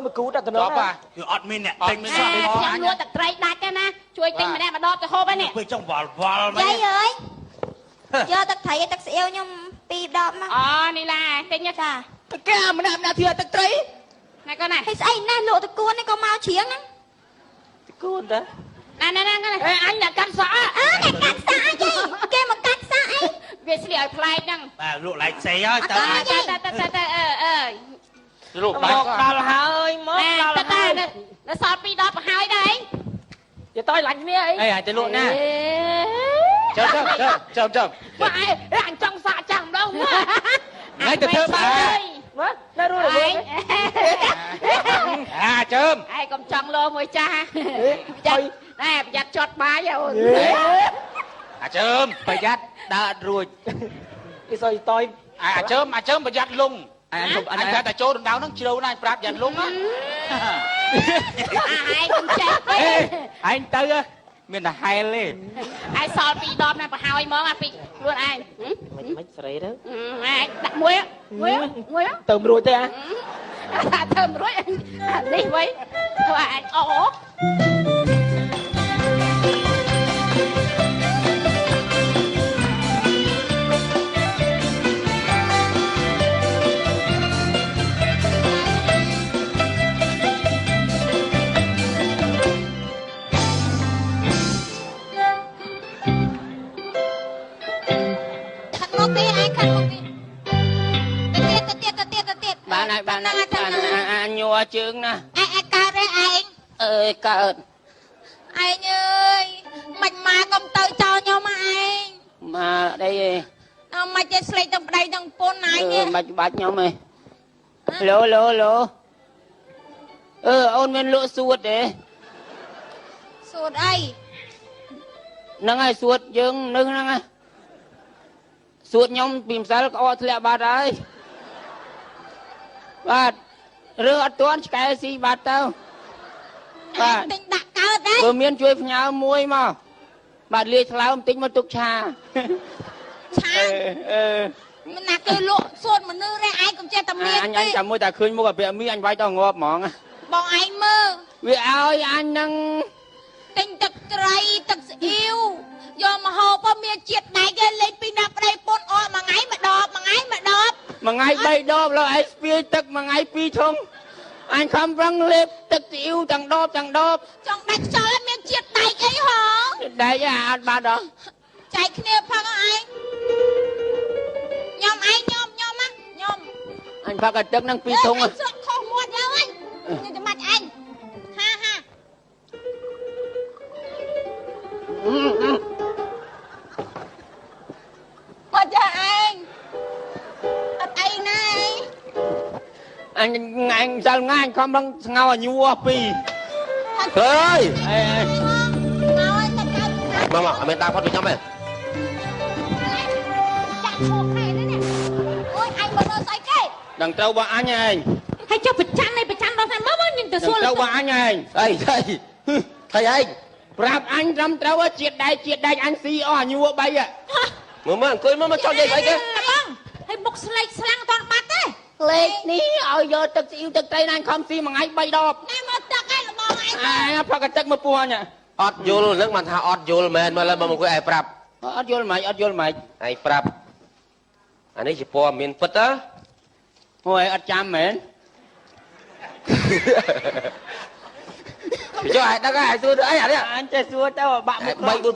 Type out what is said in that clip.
មួយគូតែតំណ ចប់ហ่ะ គឺអត់មានអ្នកទិញ មាន សោះ ខ្ញុំលក់ទឹកត្រីដាច់ទេណាជួយទិញម្នាក់ម្ដងទៅហូបហ្នឹងនេះ ពេលចង់វល់វល់មែន យាយអើយយកទឹកត្រីទឹកស្អៀវខ្ញុំពីរដបមក អូនេះឡាទិញ ចា គេអាម្នាក់ម្នាក់ធ្វើទឹកត្រី ណាកូនណា ហើយស្អីណាស់លក់តកួននេះក៏មកជ្រៀងហ្នឹង គូនតា ណាណាណាកូន អេអញអ្នកកាន់សក់ អើអ្នកកាត់សាក់អីគេមកកាត់សាក់អី វាស្លៀកឲ្យប្លែកហ្នឹង បាទលក់ឡែកសេហើយតើ តើតើតើតើអឺអឺ រូប ម បាច់ កដល់ហើយមក ណែ ដល់ តើតើនៅសល់ពីរដបប្រហើយដែរ យាយតយឡាញ់គ្នាអី អីអាចទៅលក់ណា ចាំចាំចាំចាំ មកឯងអញចង់សាក់ចាំម្ដងមក ថ្ងៃទៅធ្វើបាយ មកនៅរស់រវើង អាជើម ឯងកុំចង់លោមួយចាស់ប្រយ័ត្នណែប្រយ័ត្នចត់បាយអូន អាជើម ប្រយ័ត្នដើរអត់រួច អីសយតយ អាជើមអាជើមប្រយ័ត្នលង អញ អញថាតែចូលដណ្ដៅហ្នឹងជ្រៅណាស់ប្រាប់យ៉ាត់លងណា ឯងកុំចេះពេក អេឯងទៅមានតែហែលទេ ឯងសល់ពីរដបណាប្រហើយហ្មងអាពីខ្លួនឯង មិនមិនស្រីទៅ ឯងដាក់មួយមួយមួយ ទៅមិនរួចទេអា អាធ្វើមិនរួចនេះវិញធ្វើឯងអូ ខាត់មកទេឯងខាត់មកទេទៅទៀតទៅទៀតទៅទៀតទៅទៀត បានហើយបានហើយបានអាញ័រជើងណា ឯងឯងកើតទេឯង អើយកើត ឯងអើយមិនមកកុំទៅចោលខ្ញុំមកឯង មកអីឯង អើមិនចេះស្លេកទាំងប្តីទាំងប្រពន្ធឯង អឺមិនបាច់ខ្ញុំឯងឡូឡូឡូអឺអូនមានលក់សួតទេ សួតអី ហ្នឹងហើយសួតយើងនៅហ្នឹងហ่ะសួតខ្ញុំពីម្សិលក្អកធ្លាក់បាត់ហើយបាទរើអត់ទាន់ឆ្កែស៊ីបាត់ទៅបាទ ទិញដាក់កើតទេ បើមានជួយផ្ញើមួយមកបាទលាយថ្លើមបន្តិចមកទុកឆា ឆា អឺ មិនណាគេលក់សួតមនុស្សទេឯងកុំចេះតែមាន អញអញចាំមួយតែឃើញមុខអាពាក់មីអញវាយដល់ងាប់ហ្មង បងឯងមើល វាឲ្យអញនឹង ទិញទឹកត្រីទឹកស្អ៊ីវយកមកហូបមានជាតិដែកឯងលេងពីណាប្តីប្រពន្ធអស់មួយថ្ងៃមួយដបមួយថ្ងៃមួយដប មួយថ្ងៃ3ដបឡើយឯងស្ពាយទឹកមួយថ្ងៃ2ធុងអញខំប្រឹងលេបទឹកស៊ីអ៊ូទាំងដបទាំងដប ចង់ដាច់ខ្យល់ឲ្យមានជាតិដែកអីហ៎ ដែកអត់បាត់ដល់ ចែកគ្នាផងឯងញ៉ុំឯងញ៉ុំញ៉ុំណាញ៉ុំ អញផឹកតែទឹកហ្នឹង2ធុង ឯងស្រក់ខុសមាត់យើងឯងខ្ញុំចាំបាច់ឯងហាហាមកចាឯងអត់អីណាឯង អញថ្ងៃសិលថ្ងៃអញខំប្រឹងស្ងោឲ្យញ័រពីរ អើយ អេ មកឲ្យតែកើត មកមកអត់មានតាមផុតពីខ្ញុំទេ ចាក់ឈោខែនេះនេះអូយអញមកដល់ស្អីគេ ដឹងត្រូវបើអញឯង ហើយចុះប្រច័នឯប្រច័នដល់ថាមើលមើលខ្ញុំទៅ ដឹង សួរ ត្រូវបើអញឯង ស្អីស្អីស្អីឯង ប្រាប់អញត្រឹមត្រូវជាតិដែកជាតិដែកអញស៊ីអស់ញ័រ3 មើលមើលអង្គុយមើលមើលចង់និយាយស្អីគេ បងហើយមុខស្លេកស្លាំងអត់ទាន់បាត់ទេ លេខនេះឲ្យយកទឹកស៊ីអ៊ូទឹកត្រីណាអញខំស៊ីមួយថ្ងៃ3ដប ណែមកទឹកឯងលបងឯង អាផឹកតែទឹកមកពោះអញ អត់យល់នឹងបានថាអត់យល់មែនមើលមកអង្គុយឯងប្រាប់ អត់យល់ម៉េចអត់យល់ម៉េច ឯងប្រាប់អានេះជាព័ត៌មានពិតណា អូយអត់ចាំមែន ចុះឯងដឹងហើយឯងសួរទៅអីអានេះ អញចេះសួរទៅបាក់មុខ 3 4 5